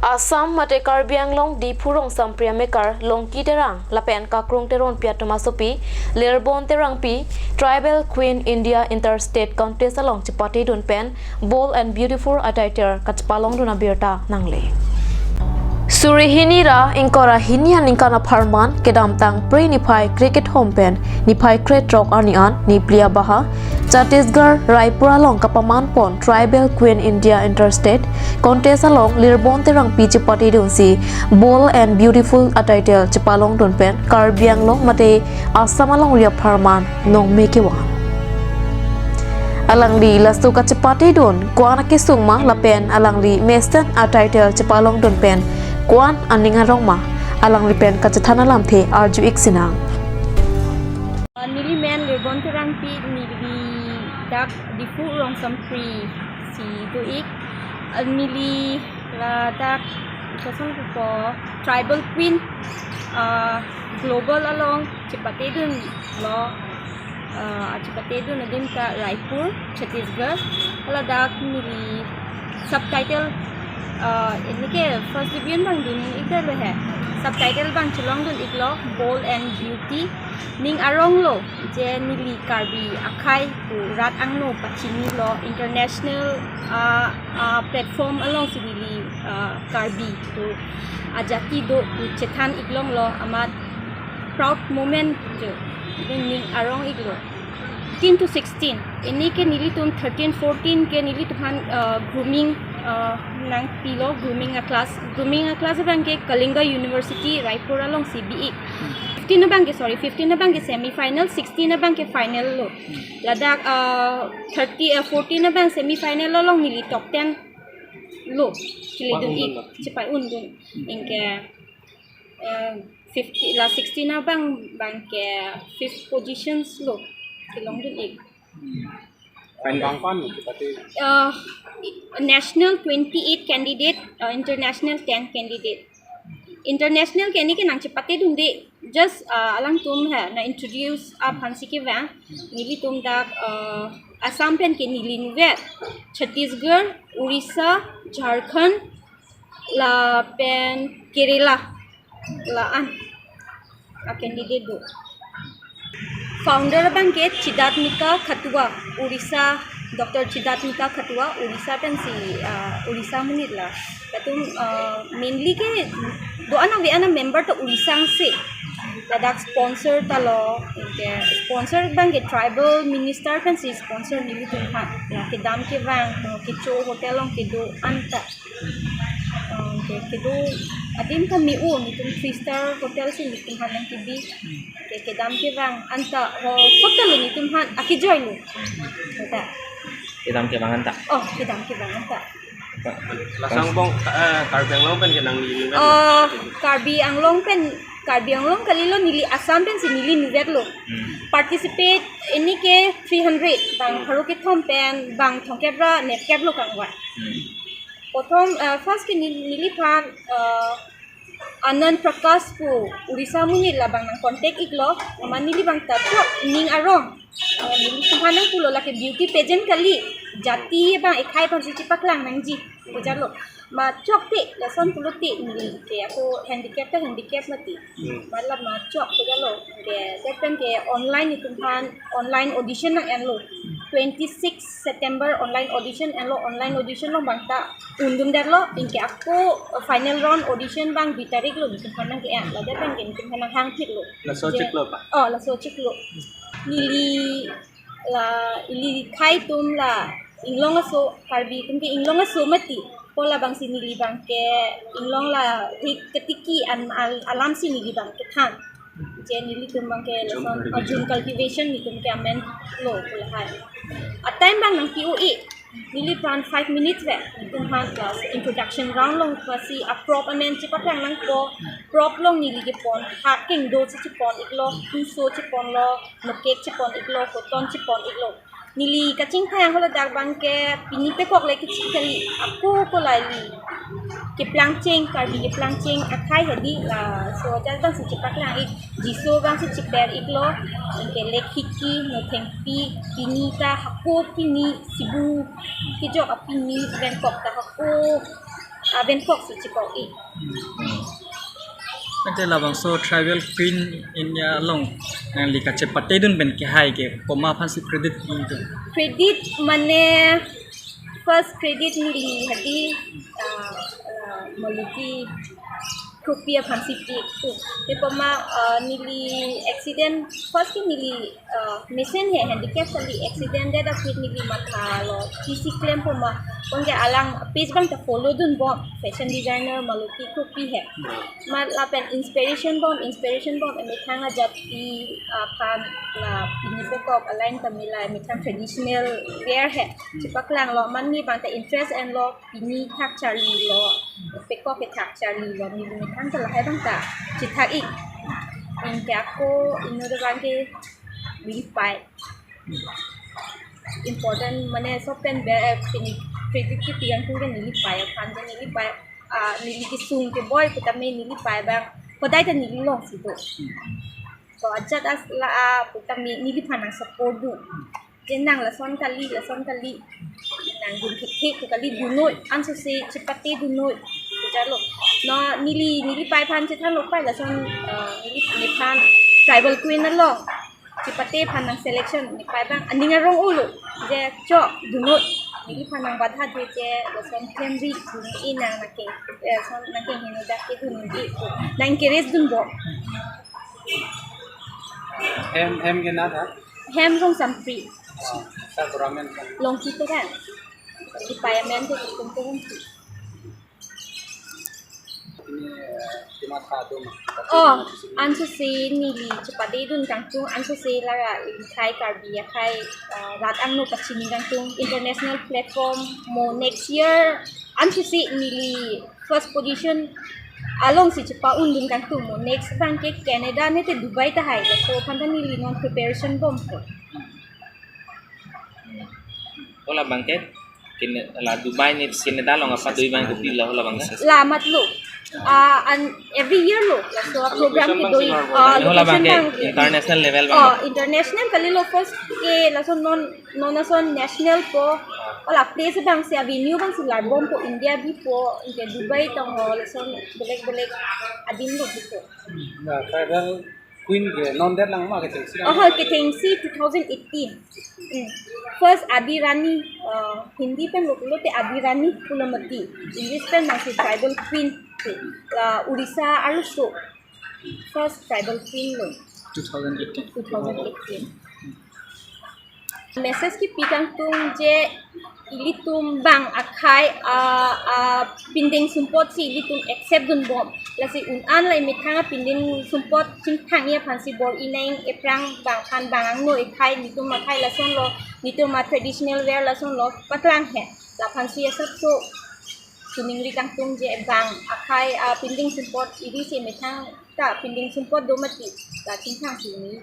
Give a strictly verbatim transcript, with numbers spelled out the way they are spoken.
Assam mate Karbi Anglong Diphu rongsompri amekar Longki Terang lapen Kakrung Teronpi atum asopi Lirbon Terangpi Tribal Queen India Interstate Contest along chepatedun pen Bold and Beautiful atitle kachepalongdun abirta nangle. Suri hini ra ingkoi ra hini aningkan apharman kedamtang Phre niphai krekethom pen niphai krethrok arni an niphli abaha Chhattisgarh Raipur along kapamanpon Tribal Queen India Interstate Contest along Lirbon Terangpi chepatedunsi Bold and Beautiful atitle chepalongdun pen Karbi Anglong mate Assam alongri apharman nongme kevan. Alangli laso kachepatedun ko-an akesung ma lapen alangli mesen atitle chepalongdun pen ko-an aning arong ma, alangli pen kachethan alamthe arju-ik sinang. Uh, neli men Lirbon Terangpi, neli dak Diphu rongsompri si do-ik. Uh, neli ladak kosonpo Tribal Queen, uh, Global along chepatedunlo, uh, chepatedun adim ta Raipur, Chhattisgarh. Ladak neli subtitle, uh, neli ke first division abang dun-ik detlo he. Subtitle abang chelongdun-iklo Bold and Beauty. Ning aronglo je neli Karbi akhei pu rat angno pachinilo international, uh, uh, platform alongsi neli, uh, Karbi pu ajati do pu chethan-iklonglo, amat proud moment jo. Ning arong-iklo. Fifteen to sixteen. Neli ke nelitum thirteen, fourteen ke nelitum aphan, uh, grooming, uh, nangpilo, grooming a-class. Grooming a-class abang ke Kalinga University, Raipur alongsi bi-ik. Fifteen abang ke, sorry, fifteen abang ke semi final, sixteen abang ke final lo. Ladak, uh, thirty, uh, fourteen abang semi final along neli top ten lo. Chele-un-iklo, chepai-undun. Anke, eh, fifty, la sixteen abang abang ke fifth positions lo kelongdun-ik. Bang pan lo chepate? Eh, national twenty-eight candidate, eh, international ten candidate. International ke neli ke nangchepatedunde, just, eh, alangtum ha nang-introduce aphansi kevang. Nelitum dak, eh, Assam pen ke neli inutvet, Chhattisgarh, Orissa, Jharkhand, lapen Kerala, la-an a-candidate do. Founder abang ke Chidatmika Khatua, Orissa, Doctor Chidatmika Khatua, Orissa pensi, ah, Orissa amonit la. Latum, ah, mainly ke do-an ave-an a-member ta Orissa angse. Ladak sponsor ta lo, anke sponsor abang ke tribal minister pensi sponsor nelitum aphan. Ya, kedam kevang, kecho hotel along kedo anta. Anke kedo adim kami u, nelitum three star hotel si nelitum aphan nangkebi. Anke kedam kevang anta ho hotel lo nelitum aphan akejoi lo. Kata. Kedam kevang anta. Oh, kedam kevang anta. Laso angbong, eh, Karbi Anglong pen ke nangli inutvet? Eh, Karbi Anglong pen, Karbi Anglong kalilo, neli Assam pensi neli inutvetlo. Hmm. Participate neli ke three hundred, bang pharo kethom pen bang thomkep ra nepkep lo kangvai. Hmm. Prothom, eh, first ke ne-, neliphan, eh, Anand Prakash pu Orissa amonit labang nang-contact-iklo, mane neli abang ta chok ning arong. Eh, nelitum aphan nangpulo lake beauty pageant kali, jati abang ekhei aphansi chepaklang nangji pu jalo. Ma chokte, lason pulote neli ke ako handicap ta handicap mati. Hmm. Mala ma chok pu jalo. Ke, det pen ke online nelitum aphan online audition nang-enlo. Twenty-six September online audition enlo, online audition along abang ta undundetlo, anke ako final round audition abang dui tarik lo nelitum aphan nangke-en, ladak abang ke nelitum aphan nanghangphitlo. Laso chiklo pa? Oh, laso chiklo. Neli la, ili khei atum la inglong aso, Karbi atum ke inglong aso mati. Pu labangsi neli abang ke inglong la rik ketiki an al-, alamsi neli abang kethan. Je nelitum abang ke lason, ah, June cultivation nelitum ke amen lo pu lahai. A-time abang nangpi-o-e. Neliphan five minutes ve. Nelitum aphan class introduction round along pasi a-prop amen chepaklang nangpo. Prop along neli kepon, ha kengdo si chepon-iklo, thuso cheponlo, mokek chepon-iklo, koton chepon-iklo. Neli kachingthai ahut ladak abang ke pini pekok le keching kali, ako ko laili. Keplangcheng, Karbi keplangcheng akhei hedi, laso ajat abangsi chepaklang-ik, Jiso abangsi cheper-iklo, anke lekhiki, nothengpi, pini ta hako pini, sibu kejok apini, Bangkok ta hako Aben kok si chikok-ik. Ante labangso tribal queen India along nangli kachepatedun pen kehai ke komat aphansi credit nangtum? Credit mane first credit neli hadi, ah, ah, Maloti Kropi aphansi pi-ikpo. Te pama, ah, neli accident, first ke neli, ah, mesen he, handicap kali, accident det aphi neli matha lo, T C claim pama, kongke alang page abang ta follow dunbom, fashion designer Maloti Kropi he. Mat lapen inspiration bom, inspiration bom, emethang ajat pi, ah, aphan la pini pekok alang tamila, emethang traditional wear he. Chepaklang lo, man ni abang ta interest en lo, pini thak charli lo, pekok ke thak charli lo, ni methang ta lahai abang ta chethak-ik. Anke ako inut abang ke neli pei. Important mane sopen be, eh, pini credit kepi kangtung ke neli pei aphan ke neli pei, ah, neli kesung keboi putame neli pei abang kodai ta neli longsi do. So ajat as la, ah, putame neliphan nang support dun. Je nang lason kali, lason kali. Nang dun thekthek pu kali, dunoi, ansose chepatedunoi. Puja lo. No neli, neli pei aphan chethan lo pei lason, eh, neli, nephan tribal queen along chepate aphan nang selection, ne pei abang aning arong-o lo. Je chok dunoi. Neliphan nang badha de je lason klemri dun-i nang nangke, eh, lason nangkehingno dak ke dun-i. Nang encourage dunbom. Hem, hem ke nat ha? Hem Rongsampri. Sir, Doramen kan? Longki Terang. Di pei amen ke Kumpung. Ini, eh, di mata tu mah. Oh, ansose neli chepatedun kangtung, ansose la akhai Karbi akhai, eh, rat angno pachini kangtung international platform mo next year ansose neli first position alongsi chepa-undun kangtung mo. Next abang ke Canada mate Dubai tahai. So aphan ta neli non preparation bompo. Hala abang ke, kene-, la Dubai ni Canada along apa Dubai ko pila hala abang ke? La mat lo. Ah, an every year lo. Laso program kedo-i, ah, hala abang ke location abang ke international level abang. Oh, international kali lo first ke laso non non ason national po, hala place abangsi avenue abangsi larbompo India bi po, anke Dubai tong ho, lason belek belek adim lo bipo. Na tribal queen ke non det lang ma kethengsi lang? Oh, kethengsi two thousand eighteen. Hmm. First Adi Rani, uh, Hindi pen lo pulote Adi Rani Phulamati. English pen abangsi tribal queen. Uh, Odisha arloso. First tribal queen lo. Two thousand eighteen. Two thousand eighteen. Message kepi kangtung je ilitum bang akhai, ah, ah, pindeng sumpot si ilitum accept dunbom. Lasi un-an la emethang apindeng sumpot chingthang-i aphansi bor-i nang, ephrang bang aphan bang angno ekhai, nelitum akhai lason lo, nelitum a traditional wear lason lo, paklang he. Laphansi asapso chiningri kangtung je bang akhai, ah, pindeng sumpot iri si emethang ta pindeng sumpot do mati, la chingthang si ni.